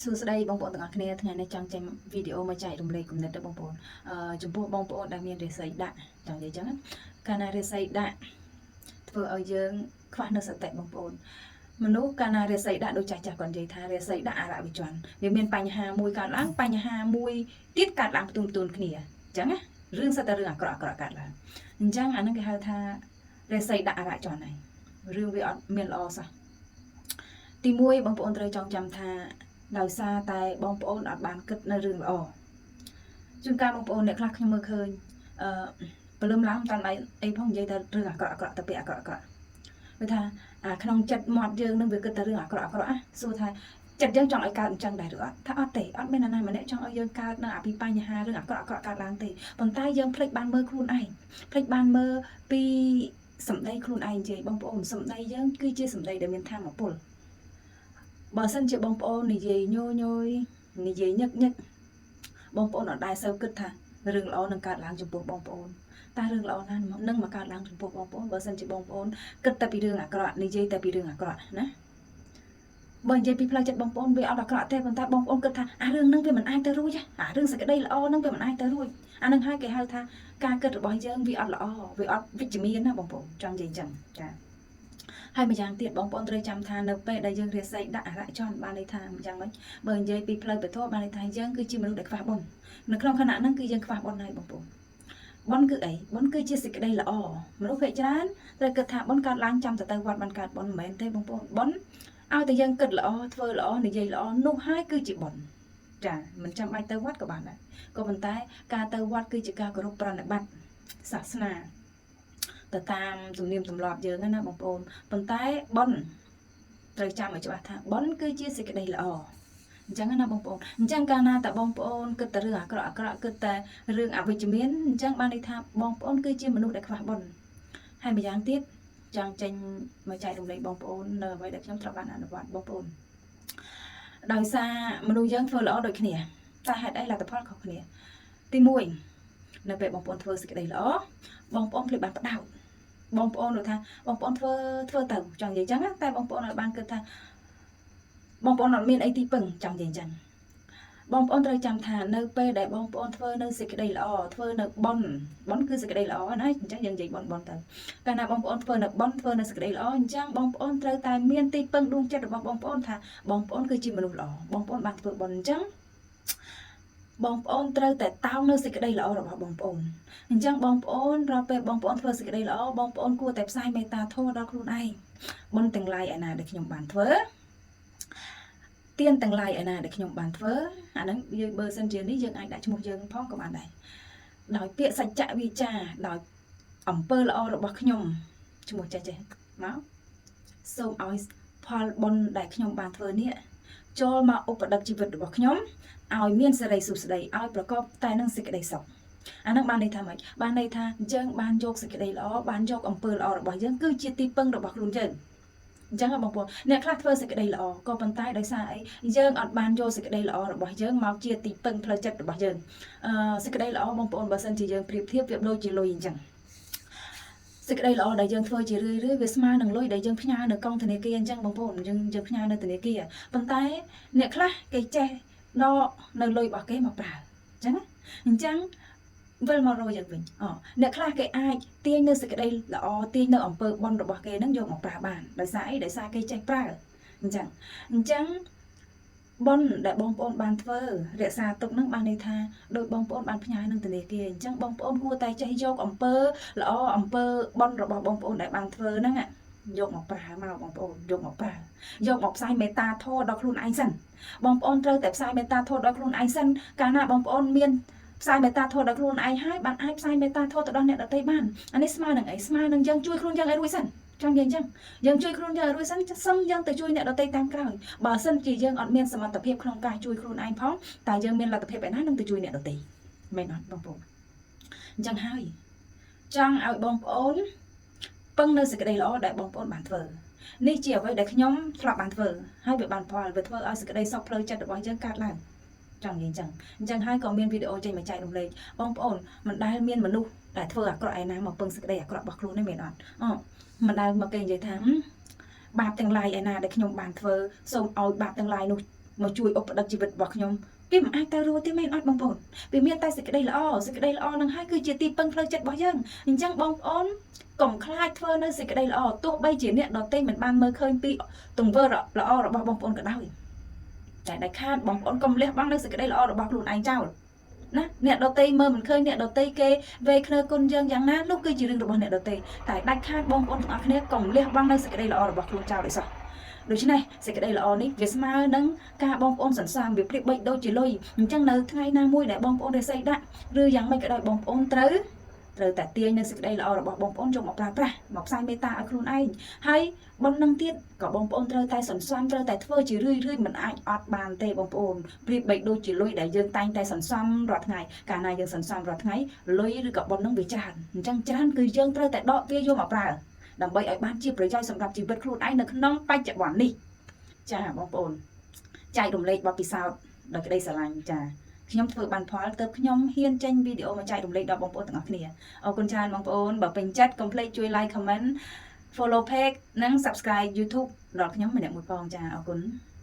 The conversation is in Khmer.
សួស្តីបងប្អូនទាំងអស់គ្នាថ្ងៃនេះចង់ចេញវីដេអូមកចែករំលែកគំនិតទៅបងប្អូនចំពោះបងប្អូនដែលមានរាសីដាក់ចង់និយាយចឹងណាកាលណារាសីដាក់ធ្វើឲ្យយើងខ្វះនៅសតិបងប្អូនមនុស្សកាលណារាសីដាក់ដូចចាស់ចាស់គាត់និយាយថារាសីដាក់អរវិជនវាមានបញ្ហាមួយកើតឡើងបញ្ហាមួយទៀតកើតឡើងផ្ទួនផ្ទួនគ្នាអញ្ចឹងណារឿងសិតតែរឿងអាក្រក់អាក្រក់កើតឡើងអញ្ចឹងអាហ្នឹងគេហៅថារាសីដាក់អរជនហើយរឿងវាអត់មានល្អសោះទី1បងប្អូនត្រូវចងចាំថាដោយសារតែបងប្អូនអត់បានគិតនៅរឿងល្អជួនកាលបងប្អូនអ្នកខ្លះខ្ញុំមើលឃើញអឺព្រលឹមឡើងតាមដៃអីផងនិយាយតែរឿងអាក្រក់អាក្រក់តែពាក្យអាក្រក់អាក្រក់វាថាអាក្នុងចិត្តមាត់យើងនឹងវាគិតតែរឿងអាក្រក់អាក្រក់សួរថាចិត្តយើងចង់ឲ្យកើតអញ្ចឹងដែរឬអត់ថាអត់ទេអត់មាននរណាម្នាក់ចង់ឲ្យយើងកើតនៅអាពីបញ្ហារឿងអាក្រក់អាក្រក់កើតឡើងទេប៉ុន្តែយើងភ្លេចបានមើលខ្លួនឯងភ្លេចបានមើលពីសម្ដីខ្លួនឯងនិយាយបងប្អូនសម្ដីយើងគឺជាសម្ដីដែលមានធម៌ពលបើសិនជាបងប្អូននិយាយញយញយនិយាយញឹកញឹកបងប្អូនអត់ដែលសូវគិតថារឿងល្អនឹងកើតឡើងចំពោះបងប្អូនតែរឿងល្អណាស់នឹងមកកើតឡើងចំពោះបងប្អូនបើសិនជាបងប្អូនគិតតែពីរឿងអាក្រក់និយាយតែពីរឿងអាក្រក់ណាបើនិយាយពីផ្លូវចិត្តបងប្អូនវាអត់អាក្រក់ទេប៉ុន្តែបងប្អូនគិតថាអារឿងហ្នឹងវាមិនអាចទៅរួចអារឿងសេចក្តីល្អហ្នឹងវាមិនអាចទៅរួចអាហ្នឹងហើយគេហៅថាការគិតរបស់យើងវាអត់ល្អវាអត់វិជ្ជមានណាបងប្អូនចង់និយាយអញ្ចឹងចា៎ហើយម្យ៉ាងទៀតបងប្អូនត្រូវចាំថានៅពេលដែលយើងរាសីដាក់អរចនបានន័យថាយ៉ាងម៉េចបើនិយាយពីផ្លូវពធបានន័យថាយើងគឺជាមនុស្សដែលខ្វះបុណ្យនៅក្នុងខណៈហ្នឹងគឺយើងខ្វះបុណ្យហើយបងប្អូនបុណ្យគឺអីបុណ្យគឺជាសេចក្តីល្អមនុស្សភាគច្រើនត្រូវគិតថាបុណ្យកើតឡើងចាំទៅទៅវត្តបានកើតបុណ្យមិនមែនទេបងប្អូនបុណ្យឲ្យតែយើងគិតល្អធ្វើល្អនិយាយល្អនោះហើយគឺជាបុណ្យចាមិនចាំបាច់ទៅវត្តក៏បានដែរក៏ប៉ុន្តែការទៅវត្តគឺជាការគោរពប្រណិប័តសាសនាទៅតាមទំនៀមទម្លាប់យើងណាបងប្អូនប៉ុន្តែបុណ្យត្រូវចាំឲ្យច្បាស់ថាបុណ្យគឺជាសេចក្តីល្អអញ្ចឹងណាបងប្អូនអញ្ចឹងកាលណាតែបងប្អូនគិតតែរឿងអាក្រក់អាក្រក់គិតតែរឿងអវិជ្ជមានអញ្ចឹងបានន័យថាបងប្អូនគឺជាមនុស្សដែលខ្វះបុណ្យហើយម្យ៉ាងទៀតចង់ចេញមកចែករំលែកបងប្អូននៅអ្វីដែលខ្ញុំត្រូវបានអនុវត្តបងប្អូនដោយសារមនុស្សយើងធ្វើល្អដូចគ្នាតែហេតុអីលទ្ធផលខុសគ្នាទី1នៅពេលបងប្អូនធ្វើសេចក្តីល្អបងប្អូនភ្លេចបានផ្ដោតបងប្អូនថាបងប្អូនធ្វើធ្វើទៅចង់និយាយចឹងតែបងប្អូនអត់បានគិតថាបងប្អូនអត់មានអីទីពឹងចង់និយាយចឹងបងប្អូនត្រូវចាំថានៅពេលដែលបងប្អូនធ្វើនៅសេចក្តីល្អធ្វើនៅបុណ្យបុណ្យគឺសេចក្តីល្អណាអញ្ចឹងយើងនិយាយបុណ្យបុណ្យទៅកាលណាបងប្អូនធ្វើនៅបុណ្យធ្វើនៅសេចក្តីល្អអញ្ចឹងបងប្អូនត្រូវតែមានទីពឹងដួងចិត្តរបស់បងប្អូនថាបងប្អូនគឺជាមនុស្សល្អបងប្អូនបានធ្វើបុណ្យអញ្ចឹងបងប្អូនត្រូវតែតោងនៅសេចក្តីល្អរបស់បងប្អូនអញ្ចឹងបងប្អូនរាល់ពេលបងប្អូនធ្វើសេចក្តីល្អបងប្អូនគួរតែផ្សាយមេត្តាធម៌ដល់ខ្លួនឯងបុណ្យទាំងឡាយឯណាដែលខ្ញុំបានធ្វើទានទាំងឡាយឯណាដែលខ្ញុំបានធ្វើអាហ្នឹងយើងបើសិនជានេះយើងអាចដាក់ឈ្មោះយើងផងក៏បានដែរដោយពាក្យសច្ចវិចាដោយអំពើល្អរបស់ខ្ញុំឈ្មោះចេះចេះមកសូមឲ្យផលបុណ្យដែលខ្ញុំបានធ្វើនេះចូលមកឧបដឹកជីវិតរបស់ខ្ញុំឲ្យមានសិរីសួស្តីឲ្យប្រកបតែនឹងសេចក្តីសុខអានឹងបានន័យថាម៉េចបានន័យថាយើងបានយកសេចក្តីល្អបានយកអំពើល្អរបស់យើងគឺជាទីពឹងរបស់ខ្លួនយើងអញ្ចឹងបងប្អូនអ្នកខ្លះធ្វើសេចក្តីល្អក៏ប៉ុន្តែដោយសារអីយើងអត់បានយកសេចក្តីល្អរបស់យើងមកជាទីពឹងផ្លូវចិត្តរបស់យើងអឺសេចក្តីល្អបងប្អូនបើសិនជាយើងប្រៀបធៀបវាដូចជាលុយអញ្ចឹងសេចក្តីល្អដែលយើងធ្វើជារឿយរឿយវាស្មើនឹងលុយដែលយើងផ្ញើនៅកងធនាគារអញ្ចឹងបងប្អូនយើងយើងផ្ញើនៅធនាគារប៉ុន្តែអ្នកខ្លះគេចេះដកនៅលុយរបស់គេមកប្រើអញ្ចឹងអញ្ចឹងវិលមករកយើងវិញអូអ្នកខ្លះគេអាចទាញនៅសេចក្តីល្អទាញនៅអំពើបុណ្យរបស់គេហ្នឹងយកមកប្រើបានដោយសារអីដោយសារគេចេះប្រើអញ្ចឹងអញ្ចឹងបុណ្យដែលបងប្អូនបានធ្វើរក្សាទុកនឹងបានន័យថាដោយបងប្អូនបានផ្ញើនឹងធនាគារអញ្ចឹងបងប្អូនគួរតែចេះយកអំពើល្អអំពើបុណ្យរបស់បងប្អូនដែលបានធ្វើហ្នឹងយកមកប្រើមកបងប្អូនយកមកប្រើយកមកផ្សាយមេត្តាធម៌ដល់ខ្លួនឯងសិនបងប្អូនត្រូវតែផ្សាយមេត្តាធម៌ដល់ខ្លួនឯងសិនកាលណាបងប្អូនមានផ្សាយមេត្តាធម៌ដល់ខ្លួនឯងហើយបានអាចផ្សាយមេត្តាធម៌ទៅដល់អ្នកដទៃបានអានេះស្មើនឹងអីស្មើនឹងយើងជួយខ្លួនយើងឲ្យរួចសិនចង់និយាយអញ្ចឹងយើងជួយខ្លួនយើងឲ្យរួចសិនសឹមយើងទៅជួយអ្នកដទៃតាមក្រោយបើសិនជាយើងអត់មានសមត្ថភាពក្នុងការជួយខ្លួនឯងផងតែយើងមានលទ្ធភាពឯណានឹងទៅជួយអ្នកដទៃមែនអត់បងប្អូនអញ្ចឹងហើយចង់ឲ្យបងប្អូនពឹងនៅសេចក្តីល្អដែលបងប្អូនបានធ្វើនេះជាអ្វីដែលខ្ញុំធ្លាប់បានធ្វើហើយវាបានផលវាធ្វើឲ្យសេចក្តីសុខផ្លូវចិត្តរបស់យើងកើតឡើងចង់និយាយអញ្ចឹងអញ្ចឹងហើយក៏មានវីដេអូចេញមកចែករំលែកបងប្អូនមិនដែលមានមនុស្សដែលធ្វើអាក្រក់ឯណាមកពឹងសេចក្តីអាក្រក់របស់ខ្លួនទេមែនអត់អូមិនដែលមកគេនិយាយថាបាបទាំងឡាយឯណាដែលខ្ញុំបានធ្វើសូមឲ្យបាបទាំងឡាយនោះ មកជួយឧបដឹកជីវិតរបស់ខ្ញុំវាមិនអាចទៅរួចទេមែនអត់បងប្អូនវាមានតែសេចក្តីល្អសេចក្តីល្អនឹងហើយគឺជាទីពឹងផ្លូវចិត្តរបស់យើងអញ្ចឹងបងប្អូនកុំខ្លាចធ្វើនៅសេចក្តីល្អទោះបីជាអ្នកដទៃមិនបានមើលឃើញពីទង្វើល្អរបស់បងប្អូនក៏ដោយតែដាច់ខាតបងប្អូនកុំលះបង់នៅសេចក្តីល្អរបស់ខ្លួនឯងចោលណាអ្នកដទៃមើលមិនឃើញអ្នកដទៃគេវេឃ្នើគុណយើងយ៉ាងណានោះគឺជារឿងរបស់អ្នកដទៃតែដាច់ខាតបងប្អូនទាំងអស់គ្នាកុំលះបង់នៅសេចក្តីល្អរបស់ខ្លួនចោលឲ្យសោះដូច្នេះសេចក្តីល្អនេះវាស្មើនឹងការបងប្អូនសន្សំវាប្រៀបបីដូចជាលុយអញ្ចឹងនៅថ្ងៃណាមួយដែលបងប្អូនរស័យដាក់ឬយ៉ាងម៉េចក៏ដោយបងប្អូនត្រូវត្រូវតែទាញនៅសេចក្តីល្អរបស់បងប្អូនយកមកប្រើប្រាស់មកផ្សាយមេត្តាឲ្យខ្លួនឯងហើយប៉ុណ្ណឹងទៀតក៏បងប្អូនត្រូវតែសន្សំត្រូវតែធ្វើជារឿយរឿយមិនអាចអត់បានទេបងប្អូនប្រៀបបីដូចជាលុយដែលយើងតែងតែសន្សំរាល់ថ្ងៃកាលណាយើងសន្សំរាល់ថ្ងៃលុយឬក៏ប៉ុណ្ណឹងវាច្រើនអញ្ចឹងច្រើនគឺយើងត្រូវតែដកវាយកមកប្រើដើម្បីឲ្យបានជាប្រយោជន៍សម្រាប់ជីវិតខ្លួនឯងនៅក្នុងបច្ចុប្បន្ននេះចាបងប្អូនចែករំលែកបទពិសោធន៍ដោយក្តីស្រឡាញ់ចាខ្ញុំធ្វើបានផលទើបខ្ញុំហ៊ានចេញវីដេអូមកចែករំលែកដល់បងប្អូនទាំងអស់គ្នាអរគុណច្រើនបងប្អូនបើពេញចិត្តកុំភ្លេចជួយ like, comment, follow page និង subscribe YouTube ដល់ខ្ញុំម្នាក់មួយផងចាអរគុណ។